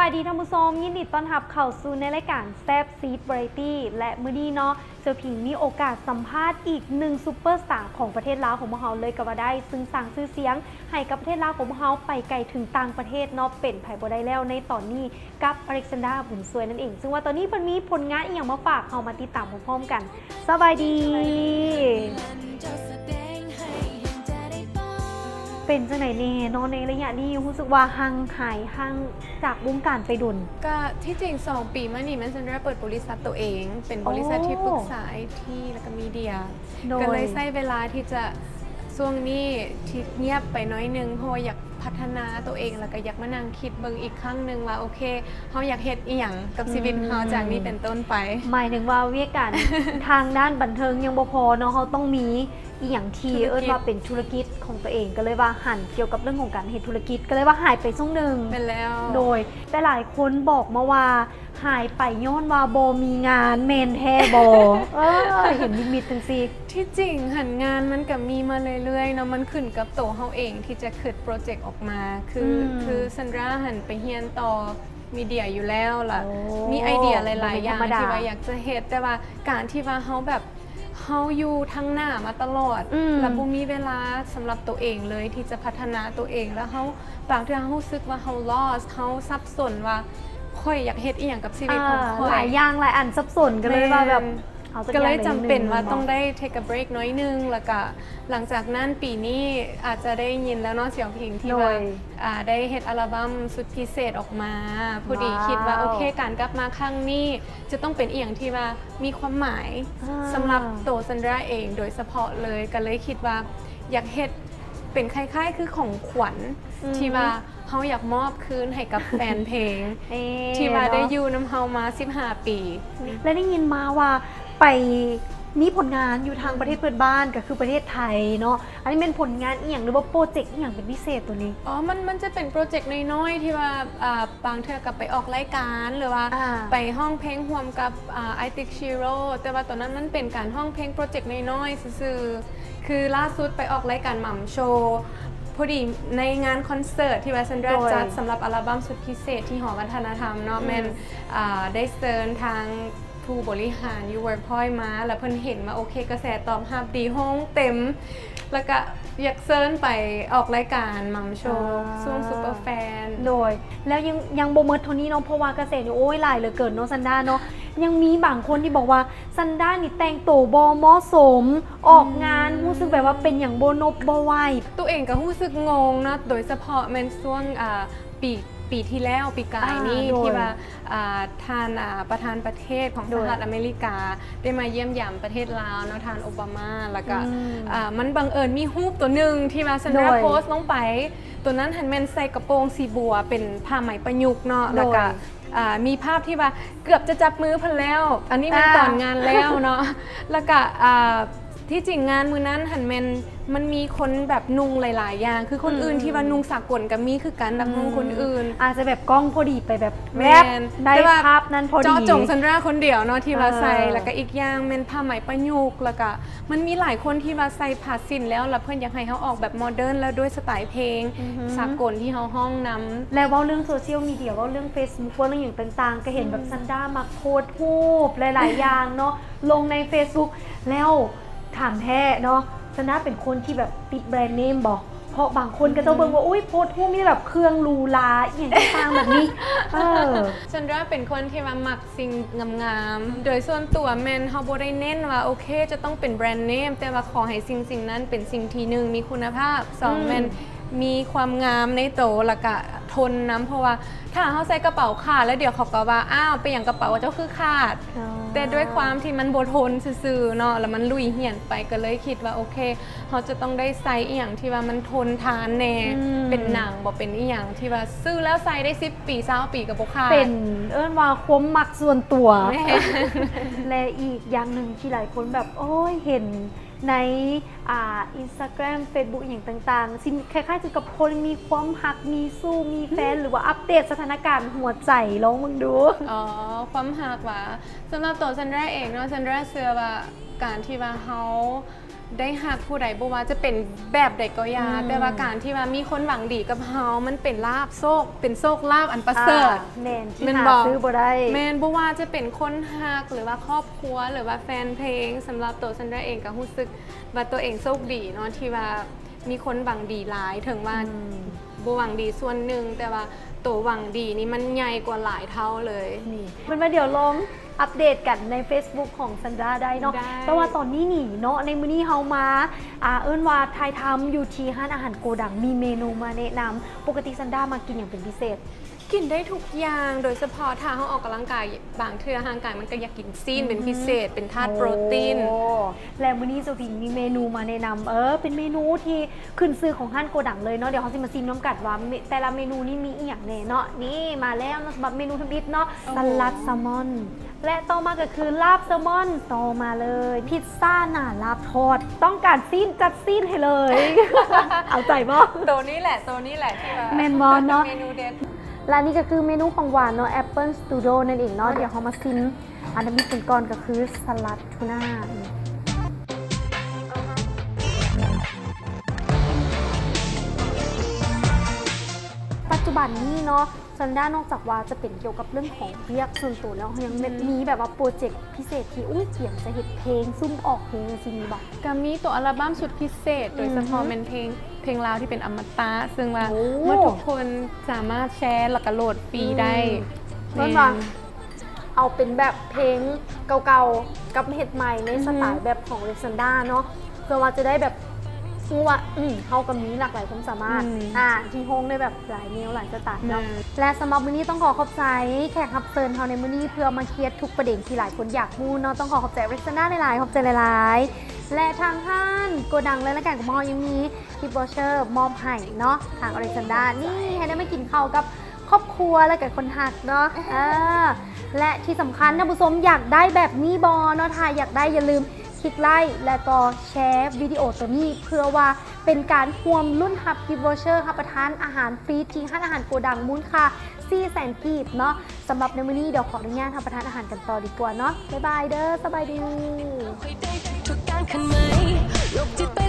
ສະບາຍດີທ່ານຜູ້ຊົມ, ຍິນດີຕ້ອນຮັບເຂົ້າສູ່ໃນລາຍການແຊບຊີດວາໄຣຕີ ແລະ ມື້ນີ້ເນາະ ເສືອຜິງມີໂອກາດສຳພາດອີກໜຶ່ງຊຸບເປີສະຕາຂອງປະເທດລາວຂອງພວກເຮົາເລີຍກໍວ່າໄດ້, ຊຶ່ງສ້າງຊື່ສຽງໃຫ້ກັບປະເທດລາວຂອງພວກເຮົາໄປໄກເຖິງຕ່າງປະເທດເນາະ, ເປັນໃຜບໍ່ໄດ້ແລ້ວໃນຕອນນີ້ ກັບອາເລັກຊານດາ ບຸນຊ່ວຍນັ້ນເອງ. ຊຶ່ງວ່າຕອນນີ້ເພິ່ນມີຜົນງານອີ່ຫຍັງມາຝາກ ເຮົາມາຕິດຕາມພ້ອມໆກັນ. ສະບາຍດີ. ເປັນຈັ່ງໃດແດ່ເນາະ ໃນໄລຍະນີ້ ຮູ້ສຶກວ່າຫ່າງຫາຍ ຫ່າງຈາກວົງການໄປດົນ? ກະທີ່ຈິງສອງປີມານີ້ ແມ່ນ Sandra ເປີດບໍລິສັດໂຕເອງ ເປັນບໍລິສັດທີ່ປຶກສາໄອທີ ແລ້ວກະມີເດຍ ໂດຍ ກະເລີຍໃຊ້ເວລາທີ່ຈະ ຊ່ວງນີ້ທີ່ງຽບໄປໜ້ອຍໜຶ່ງ ເພາະວ່າຢາກພັດທະນາໂຕເອງ ແລ້ວກະຢາກມານັ່ງຄິດເບິ່ງອີກຄັ້ງໜຶ່ງວ່າ ໂອເຄ ເຮົາຢາກເຮັດອີ່ຫຍັງກັບຊີວິດເຮົາ ອືມ ຈາກນີ້ເປັນຕົ້ນໄປ. ໝາຍເຖິງວ່າວຽກການທາງດ້ານບັນເທີງຍັງບໍ່ພໍເນາະ, ເຮົາຕ້ອງມີ ອີ່ຫຍັງທີ່ ທຸລະກິດ ເອີ້ນວ່າເປັນທຸລະກິດຂອງຕົວເອງ ກໍເລີຍວ່າຫັນກ່ຽວກັບເລື່ອງຂອງການເຮັດທຸລະກິດ ກໍເລີຍວ່າຫາຍໄປຊ່ວງໜຶ່ງ. ແມ່ນແລ້ວ. ໂດຍ ແຕ່ຫຼາຍຄົນບອກມາວ່າຫາຍໄປຍ້ອນວ່າບໍ່ມີງານ ແມ່ນແທ້ບໍ່? ເອີ ເຫັນມິດໆຈັ່ງຊີ້. ທີ່ຈິງຫັ້ນງານມັນກະມີມາເລື້ອຍໆເນາະ, ມັນຂຶ້ນກັບໂຕເຮົາເອງທີ່ຈະຄິດໂປຣເຈັກອອກມາ. ຄື ອືມ ຄື Sandra ຫັ້ນໄປຮຽນຕໍ່ມີເດຍຢູ່ແລ້ວ ລະ ໂອ້ ມີໄອເດຍຫຼາຍໆຢ່າງທີ່ວ່າຢາກຈະເຮັດ ແຕ່ວ່າການທີ່ວ່າເຮົາແບບ ເຮົາຢູ່ທາງໜ້າມາຕະຫຼອດ ອືມ ແລ້ວບໍ່ມີເວລາສຳລັບໂຕເອງເລີຍທີ່ຈະພັດທະນາໂຕເອງ ແລ້ວເຮົາ ບາງເທື່ອເຮົາຮູ້ສຶກວ່າເຮົາ lost ເຮົາສັບສົນວ່າຂ້ອຍຢາກເຮັດອີ່ຫຍັງກັບຊີວິດຂອງຂ້ອຍ ຫຼາຍຢ່າງຫຼາຍອັນສັບສົນ ກໍເລີຍວ່າແບບ ກໍເລີຍຈຳເປັນວ່າຕ້ອງໄດ້ take a break ໜ້ອຍໜຶ່ງ ແລ້ວກະຫຼັງຈາກນັ້ນປີນີ້ອາດຈະໄດ້ຍິນແລ້ວເນາະ ສຽງເພງ ທີ່ວ່າ ໂດຍ ອາ ໄດ້ເຮັດອັລະບັມຊຸດພິເສດອອກມາ. ພໍດີຄິດວ່າ ວ້າວ ໂອເຄ ການກັບມາຄັ້ງນີ້ຈະຕ້ອງເປັນອີ່ຫຍັງທີ່ວ່າ ມີຄວາມໝາຍ ອ່າ ສຳລັບໂຕ Sandra ເອງໂດຍສະເພາະເລີຍ ກໍເລີຍຄິດວ່າຢາກເຮັດເປັນຄ້າຍໆຄືຂອງຂວັນ ອືມ ທີ່ວ່າເຮົາຢາກມອບຄືນໃຫ້ກັບແຟນເພງ ເອີ ທີ່ວ່າໄດ້ ເນາະ ຢູ່ນຳເຮົາມາສິບຫ້າປີ. ແລະ ໄດ້ຍິນມາວ່າໄປມີຜົນງານຢູ່ທາງ ອືມ ປະເທດເພື່ອນບ້ານ ກໍຄືປະເທດໄທເນາະ. ອັນນີ້ແມ່ນຜົນງານອີ່ຫຍັງ ຫຼືວ່າໂປຣເຈັກອີ່ຫຍັງເປັນພິເສດໂຕນີ້? ອໍ ມັນ ມັນຈະເປັນໂປຣເຈັກນ້ອຍໆ ທີ່ວ່າ ອ່າ ບາງເທື່ອກໍໄປອອກລາຍການ ຫຼືວ່າ ອ່າ ໄປຮ້ອງເພງຮ່ວມກັບ ອ່າ ອ້າຍຕິກ ຊີໂຣ ແຕ່ວ່າຕອນນັ້ນມັນເປັນການຮ້ອງເພງໂປຣເຈັກນ້ອຍໆຊື່ໆ. ຄືລ່າສຸດໄປອອກລາຍການ Mom Show ພໍດີໃນງານຄອນເສີດທີ່ວ່າ Sandra ໂດຍ ຈັດສຳລັບອັລະບັມຊຸດພິເສດທີ່ຫໍວັດທະນະທຳເນາະ ອືມ ແມ່ນ ອ່າ ໄດ້ເຊີນທາງ ຜູ້ບໍລິຫານຢູ່ WorkPoint ມາ ແລ້ວເພິ່ນເຫັນວ່າ ໂອເຄ ກະແສຕອບຮັບດີ ໂຮງເຕັມ ແລ້ວກະຢາກເຊີນໄປອອກລາຍການ Mom Show ອ່າ ຊ່ວງ Superfan ໂດຍ ແລ້ວຍັງ ຍັງບໍ່ໝົດເທົ່ານີ້ເນາະ ເພາະວ່າກະແສນີ້ ໂອ້ຍ ຫຼາຍເຫຼືອເກີນເນາະ Sandra ເນາະ. ຍັງມີບາງຄົນທີ່ບອກວ່າ Sandra ນີ້ແຕ່ງໂຕບໍ່ເໝາະສົມ ອອກງານ ອືມ ຮູ້ສຶກແບບວ່າເປັນຫຍັງບໍ່ນົບບໍ່ໄຫວ. ໂຕເອງກະຮູ້ສຶກງົງເນາະ ໂດຍສະເພາະແມ່ນຊ່ວງ ອ່າ ປີ ປີທີ່ແລ້ວ ປີກາຍນີ້ ອ່າ ໂດຍ ທີ່ວ່າ ອ່າ ທ່ານ ອ່າ ປະທານປະເທດຂອງ ໂດຍ ສະຫະລັດອາເມລິກາ ໄດ້ມາຢ້ຽມຢາມປະເທດລາວເນາະ ທ່ານໂອບາມາ ແລ້ວກະ ອືມ ອ່າ ມັນບັງເອີນມີຮູບໂຕໜຶ່ງທີ່ວ່າ Sandra ໂດຍ ໂພສລົງໄປ ໂຕນັ້ນຫັ້ນແມ່ນໃສ່ກະໂປງສີບົວ ເປັນຜ້າໄໝປະຍຸກເນາະ ໂດຍ ແລ້ວກະ ອ່າ ມີພາບທີ່ວ່າເກືອບຈະຈັບມືເພິ່ນແລ້ວ ອັນນີ້ແມ່ນ ອ່າ ຕອນງານແລ້ວເນາະ ແລ້ວກະ ອ່າ ທີ່ຈິງງານມື້ນັ້ນຫັ້ນແມ່ນ ມັນມີຄົນແບບນຸ່ງຫຼາຍໆຢ່າງ ຄືຄົນ ອືມ ອື່ນທີ່ວ່ານຸ່ງສາກົນກໍມີຄືກັນ ອືມ ນັກຮ້ອງຄົນອື່ນ ອາດຈະແບບກ້ອງພໍດີໄປແບບ ແມ່ນ ແວບ ໄດ້ພາບນັ້ນພໍດີ ເຈາະຈົງ Sandra ຄົນດຽວເນາະທີ່ວ່າໃສ່ ເອີ ແລ້ວກໍອີກຢ່າງແມ່ນຜ້າໄໝປະຍຸກ ແລ້ວກໍມັນມີຫຼາຍຄົນທີ່ວ່າໃສ່ຜ້າສິ້ນແລ້ວ ແລ້ວເພິ່ນຢາກໃຫ້ເຮົາອອກແບບໂມເດີນ ແລ້ວດ້ວຍສະໄຕເພງ ອືຮຶ ສາກົນທີ່ເຮົາຮ້ອງນຳ. ແລ້ວເວົ້າເລື່ອງໂຊຊຽວມີເດຍ ເວົ້າເລື່ອງ Facebook ເວົ້າເລື່ອງຫຍັງຕ່າງໆ ກໍເຫັນແບບ ອືມ Sandra ມັກໂພສຮູບຫຼາຍໆຢ່າງເນາະ ລົງໃນ Facebook ແລ້ວ ຖາມແທ້ເນາະ Sandra ເປັນຄົນທີ່ແບບຕິດແບຣນເນມບໍ່? ເພາະບາງຄົນ ອືມ ເຂົາເຈົ້າເບິ່ງວ່າ ໂອ້ຍ ໂພສຮູບມີແບບເຄື່ອງຫຼູຫຼາ ອີ່ຫຍັງຕ່າງໆແບບນີ້ ເອີ Sandra ເປັນຄົນທີ່ວ່າມັກສິ່ງງາມໆ ໂດຍສ່ວນຕົວແມ່ນເຮົາບໍ່ໄດ້ເນັ້ນວ່າ ໂອເຄ ຈະຕ້ອງເປັນແບຣນເນມ ແຕ່ວ່າຂໍໃຫ້ສິ່ງໆນັ້ນເປັນສິ່ງທີ່ ໜຶ່ງ ມີຄຸນນະພາບ ສອງ ອືມ ແມ່ນມີຄວາມງາມໃນໂຕ ແລ້ວກະທົນນຳ ເພາະວ່າ ຖ້າເຮົາໃສ່ກະເປົາຂາດແລ້ວ ດຽວເຂົາກໍວ່າ ອ້າວ ເປັນຫຍັງກະເປົາເຈົ້າຄືຂາດ? ອໍ ແຕ່ດ້ວຍຄວາມທີ່ມັນບໍ່ທົນຊື່ໆເນາະ ແລ້ວມັນລຸຍຫຽນໄປ ກໍເລີຍຄິດວ່າ ໂອເຄ ເຮົາຈະຕ້ອງໄດ້ໃສ່ອີ່ຫຍັງທີ່ວ່າມັນທົນທານແດ່ ອືມ ເປັນໜັງບໍ່ ເປັນອີ່ຫຍັງທີ່ວ່າຊື້ແລ້ວໃສ່ໄດ້ສິບປີ ຊາວປີກໍບໍ່ຂາດ ເປັນ ເອີ້ນວ່າຄວາມມັກສ່ວນຕົວ ແມ່ນ ແລະ ອີກຢ່າງໜຶ່ງທີ່ຫຼາຍຄົນແບບ ໂອ້ຍ ເຫັນ ໃນ ອ່າ Instagram Facebook ອີ່ຫຍັງຕ່າງໆ ຊິຄ້າຍໆຄືກັບຄົນມີຄວາມຮັກ ມີຊູ້ ມີແຟນ ອືມ ຫຼືວ່າອັບເດດສະຖານະການຫົວໃຈ ລອງເບິ່ງດູ. ອໍ ຄວາມຮັກຫວາ? ສຳລັບໂຕ Sandra ເອງເນາະ Sandra ເຊື່ອວ່າການທີ່ວ່າເຮົາ ໄດ້ຮັກຜູ້ໃດ ບໍ່ວ່າຈະເປັນແບບໃດກໍຢ່າ ອືມ ແຕ່ວ່າການທີ່ວ່າມີຄົນຫວັງດີກັບເຮົາ ມັນເປັນລາບໂຊກ ເປັນໂຊກລາບອັນປະເສີດ ອ່າ ແມ່ນ ທີ່ ແມ່ນ ຫາ ບໍ່ ຊື້ບໍ່ໄດ້ ແມ່ນ ບໍ່ວ່າຈະເປັນຄົນຮັກ ຫຼືວ່າຄອບຄົວ ຫຼືວ່າແຟນເພງ ສຳລັບໂຕຊັນດາເອງກໍຮູ້ສຶກວ່າໂຕເອງໂຊກດີເນາະ ທີ່ວ່າມີຄົນຫວັງດີຫຼາຍ ເຖິງວ່າ ອືມ ບໍ່ຫວັງດີສ່ວນໜຶ່ງ ແຕ່ວ່າໂຕຫວັງດີນີ້ມັນໃຫຍ່ກວ່າຫຼາຍເທົ່າເລີຍ. ນີ້ ເພິ່ນວ່າດຽວລອງອັບເດດກັນໃນເຟສບຸກຂອງຊັນດາໄດ້ເນາະ ໄດ້ ແຕ່ວ່າຕອນນີ້ນີ້ເນາະ ໃນມື້ນີ້ເຮົາມາ ອ່າ ເອີ້ນວ່າຖ່າຍທຳຢູ່ທີ່ຮ້ານອາຫານໂກດັງ ມີເມນູມາແນະນຳ. ປົກກະຕິຊັນດາມັກກິນຫຍັງເປັນພິເສດ? ກິນໄດ້ທຸກຢ່າງ ໂດຍສະເພາະຖ້າເຮົາອອກກຳລັງກາຍ ບາງເທື່ອຮ່າງກາຍມັນກໍຢາກກິນຊີ້ນເປັນພິເສດ ອືຮຶ ເປັນທາດໂປຣຕີນ. ໂອ້ ແລະ ມື້ນີ້ໂຊພິງມີເມນູມາແນະນຳ ເອີ ເປັນເມນູທີ່ຂຶ້ນຊື່ຂອງຮ້ານໂກດັງເລີຍເນາະ. ດຽວເຮົາຊິມາຊີມນຳກັນວ່າ ແຕ່ລະເມນູນີ້ມີອີ່ຫຍັງແດ່ເນາະ. ນີ້ມາແລ້ວເນາະ ສຳລັບເມນູທຳອິດເນາະ ໂອ້ໂຫ ສະຫຼັດແຊລມອນ ແລະ ຕໍ່ມາກໍຄືລາບແຊລມອນ ຕໍ່ມາເລີຍ ພິດຊາໜ້າລາບທອດ ຕ້ອງການຊີ້ນ ຈັດຊີ້ນໃຫ້ເລີຍ ເອົາໃຈບໍ່? ໂຕນີ້ແຫຼະ ໂຕນີ້ແຫຼະທີ່ວ່າ ແມ່ນບໍ່ເນາະ? ເປັນເມນູເດັດ. ແລະ ນີ້ກໍຄືເມນູຂອງຫວານເນາະ ແອັບເປິ້ນສະຕູໂດນັ້ນເອງເນາະ. ດຽວເຮົາມາຊີມອັນທຳອິດກັນກ່ອນ ກໍຄືສະຫຼັດທູນາ. ປັດຈຸບັນນີ້ເນາະ ຊັນດາ ນອກຈາກວ່າຈະເປັນກ່ຽວກັບເລື່ອງຂອງວຽກສ່ວນໂຕແລ້ວ ຍັງ ອືຮຶ ມີແບບວ່າໂປຣເຈັກພິເສດທີ່ ອຸ້ຍ ກຽມຈະເຮັດເພງ ຊຸ່ມອອກເພງ ຈັ່ງຊີ້ມີບໍ່? ກໍມີໂຕອັລະບັ້ມຊຸດພິເສດ ອືຮຶ ໂດຍສະເພາະແມ່ນເພງ ເພງລາວທີ່ເປັນອະມະຕະ ເຊິ່ງວ່າ ໂອ້ ເມື່ອທຸກຄົນສາມາດແຊ ແລ້ວກໍໂຫຼດຟຣີໄດ້ ອືມ ແມ່ນ ເພິ່ນວ່າເອົາເປັນແບບເພງເກົ່າໆ ກັບເຮັດໃໝ່ໃນ ອືຮຶ ສະໄຕແບບຂອງເລັກຊານດາເນາະ ເພື່ອວ່າຈະໄດ້ແບບຮູ້ວ່າ ອືມ ເຮົາກໍມີຫຼາກຫຼາຍຄວາມສາມາດ ອືມ ອ່າ ທີ່ຮ້ອງໄດ້ແບບຫຼາຍແນວຫຼາຍສະໄຕເນາະ ແມ່ນ ແລະ ສຳລັບມື້ນີ້ຕ້ອງຂໍຂອບໃຈແຂກຮັບເຊີນເຮົາໃນມື້ນີ້ ເພື່ອມາເຄຍທຸກປະເດັນທີ່ຫຼາຍຄົນຢາກຮູ້ເນາະ. ຕ້ອງຂໍຂອບໃຈເລັກຊານດາຫຼາຍໆ ຂອບໃຈຫຼາຍໆ ແລະ ທາງຮ້ານໂກດັງ ແລະ ລາຍການຂອງເຮົາຍັງມີ ກິບວໍເຊີມອບໃຫ້ເນາະ ທາງອາເລັກຊານດາ ນີ້ໃຫ້ໄດ້ມາກິນເຂົ້າກັບຄອບຄົວ ແລະ ກັບຄົນຮັກເນາະ ເອີ ແລະ ທີ່ສຳຄັນທ່ານຜູ້ຊົມຢາກໄດ້ແບບນີ້ບໍ່ເນາະ? ຖ້າຢາກໄດ້ຢ່າລືມຄລິກໄລ້ ແລະ ກໍແຊວິດີໂອໂຕນີ້ ເພື່ອວ່າເປັນການຮ່ວມລຸ້ນຮັບກິບວໍເຊີ ຮັບປະທານອາຫານຟຣີທີ່ຮ້ານອາຫານໂກດັງ ມູນຄ່າສີ່ແສນກີບເນາະ. ສຳລັບໃນມື້ນີ້ ດຽວຂໍອະນຸຍາດຮັບປະທານອາຫານກັນຕໍ່ດີກວ່າເນາະ. ບາຍບາຍເດີ ສະບາຍດີ. ຄ່ອຍໄດ້ທຸກຢ່າງຂຶ້ນໃໝ່ ໂລກທີ່ເຕັມ